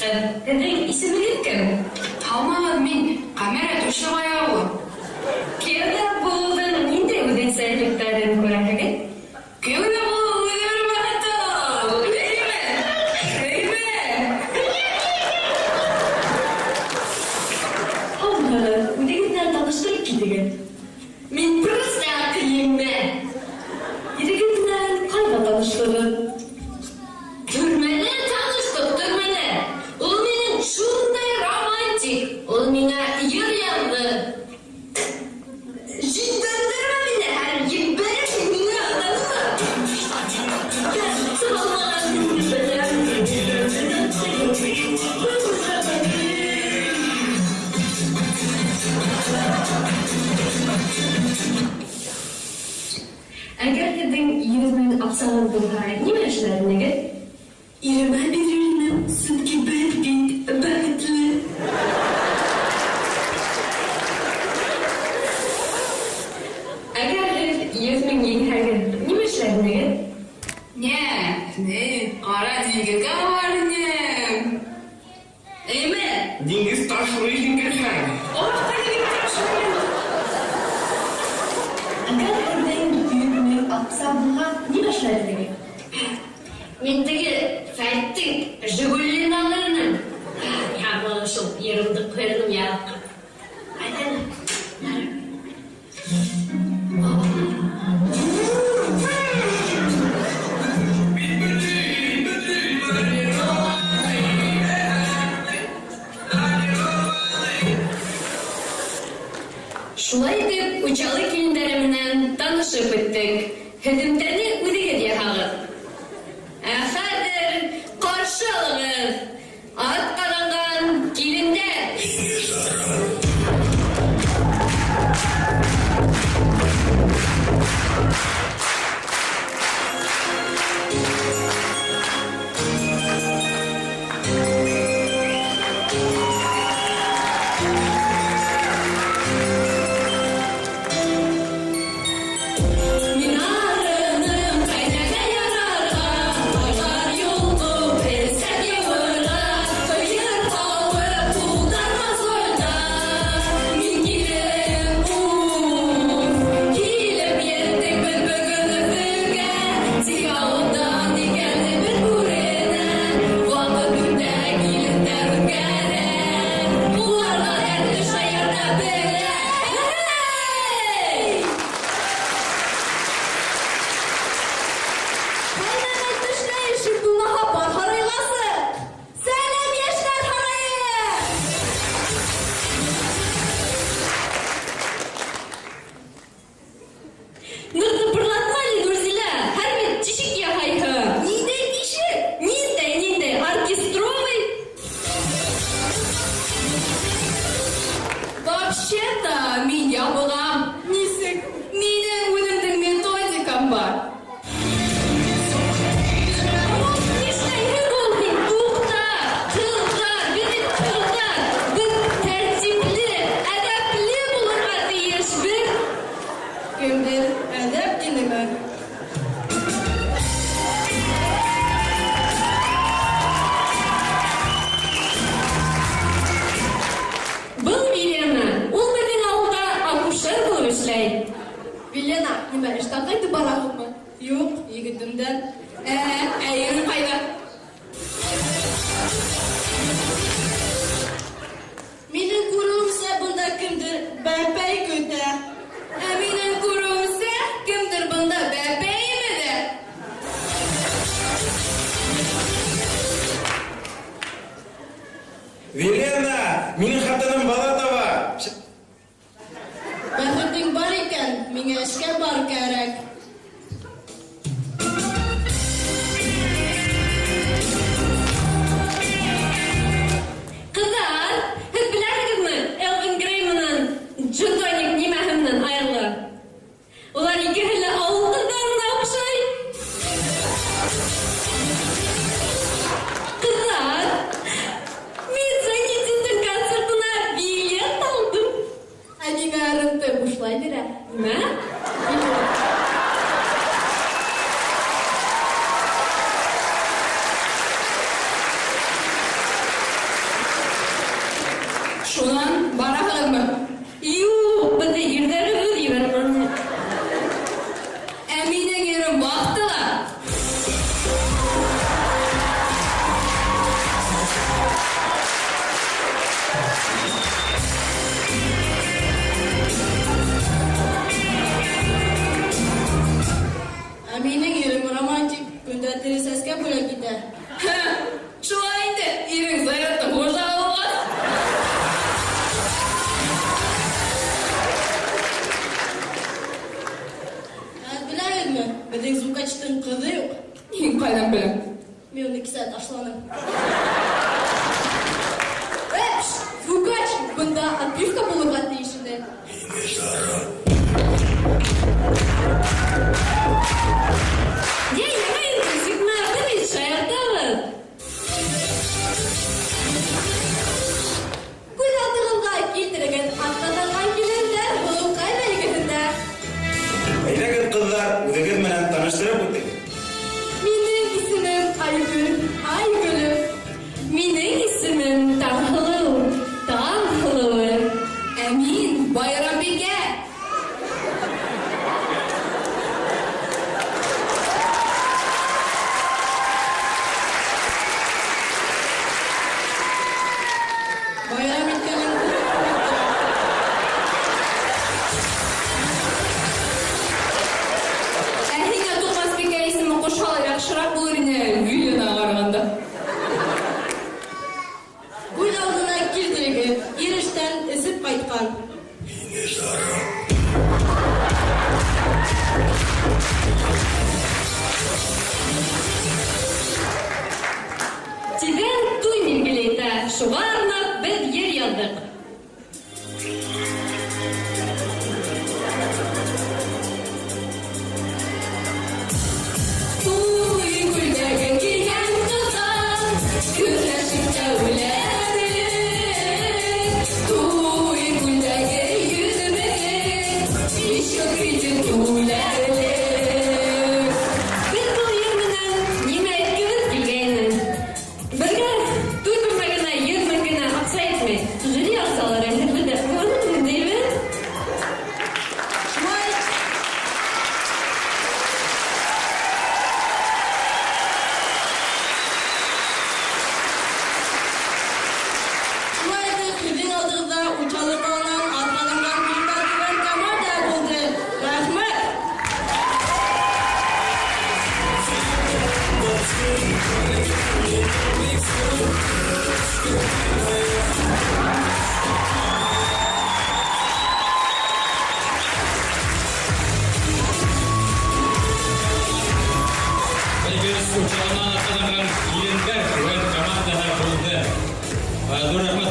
Һеҙҙең исемегеҙ кем? Һаумыһығыҙ, мин Ҡәмәрә Түшлебай ауылы. Кейәүҙә булыуҙың ниндәй үҙенсәлектәрен күрәһегеҙ? Кейәүҙә булыу үҙе бер бәхет ул. Эйме? Эйме? Һаумыһығыҙ, үҙегеҙ менән таныштырып китегеҙ. Мин просто көлөмә. Ирегеҙ менән ҡайҙа таныштығыҙ? Төрмәлә таныштыҡ, төрмәлә. Ул минең шундай романтик. Ул миңа йыр яҙҙы. Җиндәндермә мине һәм ебәреп мине аңладыңмы? Әгәр һеҙҙең 100 000 аҡсағыҙ булһа, нимә эшләр инегеҙ? Иремә бирер инем, сөнки беҙ бит бәхетле. Әгәр һеҙ 100 000 еңһәгеҙ, нимә эшләр инегеҙ? Не, не, Ҡара диңгеҙгә барыр инем. Эйме? Диңгеҙ ташлый еңгерһәң. Ох, ҡайҙа китеп Әгәр һеҙҙең 100 000 аҡса булһа, нимә эшләр инегеҙ? Мин теге Фәттең Жигулин алыр инем. Я, шул йырымды ҡуйыр инем яҡ. Айҙа. Шулай итеп, Учалы килендәре менән танышып үттек. Һөҙөмтәне үҙегеҙ яһағыҙ. Ә хәҙер ҡаршы алығыҙ. Атҡаҙанған килендәр. Мин арыным ҡайнарға ярарға, Айлар юлды белсәк йыуырға, Һыйыр һауып ҡулдар мозольда. Мин килем, уф, килеп еттек беҙ бөгөн Өфөгә, Тик ауылдан икәнебеҙ күренә. Ваҡыт үтә, килендәр үҙгәрә, Уларға дәртле шаярта белә. Эй! Ҡайнарға төшлә ишек булмаһа бар һарайласы. Сәләм, йәштәр һарайы! Ныҡ тыпырлатма әле, Нурзилә. Һәр бит тишек яһайһың. Ниндәй тишек? Ниндәй, ниндәй? Оркестровый? Вообще-то мин ябығам. Нисек? Минең үҙемдең методикам бар. Нишләйһең ул һин? Туҡта! Ҡыҙҙар, беҙ бит ҡыҙҙар. Беҙ тәртипле, әҙәпле булырға тейешбеҙ. Кемдер әҙәп тинеме? Был Вилена. Ул беҙҙең ауылда акушер булып эшләй. Вилена, нимә, эштән ҡайтып бараһыңмы? Юҡ, егетемдән. Ә, ә ирең ҡайҙа? Минең күреүемсә, бында кемдер бәпәй көтә. Ә минең күреүемсә, кемдер бында бәпәй имеҙә. Вилена, минең хатыным бала таба. Бәхетең бар икән, миңә эшкә бар кәрәк. Ҡыҙҙар, һеҙ беләһегеҙме, Элвин Грей менән Джин Тоник нимәһе менән айырыла? Улар икеһе лә ауыл ҡыҙҙарына оҡшай. Ҡыҙҙар, мин Занитиндың концертына билет алдым. Ә ниңә РНТ бушлай бирә? Нимә? Билет. Бараһығыҙмы? Юҡ, беҙҙе ирҙәребеҙ ебәрмәне. Ә минең ирем вахтала. Ә минең ирем романтик, көндә тере сәскә бүләк итә. Һә, шулай инде, ирең зыяраттың хужаһы булғас. Ә беләһегеҙме, беҙҙең звукачтың ҡыҙы юҡ. Мин ҡайҙан беләм? Мин уны кисә ташланым. Эш, звукач, бында отбивка булырға тейеш ине. Йә, ярай инде, сикмә, беҙ бит шаяртабыҙ. Күҙ алдығыҙға килтерегеҙ, атҡаҙанған килендәр һылыуҡай бәйгеһендә. Әйҙәгеҙ, ҡыҙҙар, үҙегеҙ менән таныштырып үтегеҙ. Минең исемем Айгөл, Айгөлө. Минең исемем Таңһылыу, Таңһылыуы. Ә мин Байрамбикә. Байрам иткәнең Ә һиңә Туҡмасбикә исемен ҡушһалар яҡшыраҡ булыр ине Виленаға ҡарағанда. Күҙ алдына килтерегеҙ, ир эштән эсеп ҡайтҡан. Тиҙҙән туй миҙгеле етә, шуға арнап беҙ йыр яҙҙыҡ. Туй күлдәген кейгән ҡыҙҙар, көнләшеп тә үләрлек. Туй күлдәге 100 мең, 5 йыл кредит түләрлек. Беҙ был йыр менән нимә әйткебеҙ килгәйне? Беҙгә туй күлмәгенә 100 мең генә аҡса етмәй. Жюри ағзалары, һеҙҙе дә тейбеҙ. Шулай Шулай итеп, һеҙҙең алдығыҙҙа Учалы ҡалаһынан атҡаҙанған килендәр тигән команда булды. Рәхмәт! Бәйгебеҙ Учалынан атҡаҙанған килендәр тигән командаһы булды. Ҙур рәхмәт.